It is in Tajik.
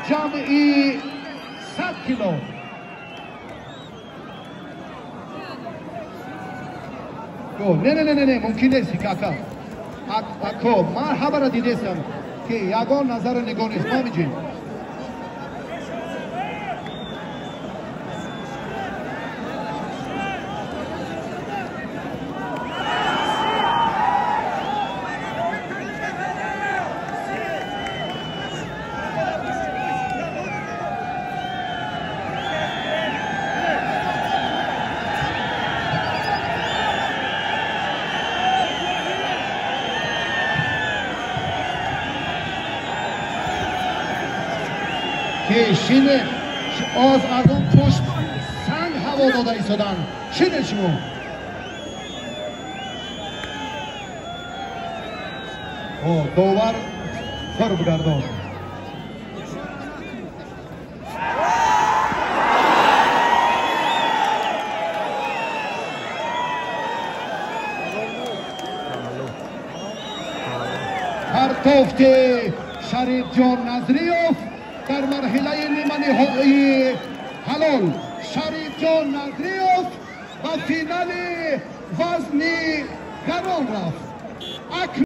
Ҷамъи 100 кило. Не, не, не, не, не, мумкин нест, кака. Ако, ман ҳамаро дидестам, ки ягон назару нигоҳ нест. Момиҷин. Ки шине оз аз он пушт санг ҳаво дода истоданд. Шине шумо. О, довар фир бигардон. Партофти Шарифҷон Назриёв дар марҳилаи ниманиҳоии ҳалол. Шарифҷон Назриёв ба финали вазни гарон рафт.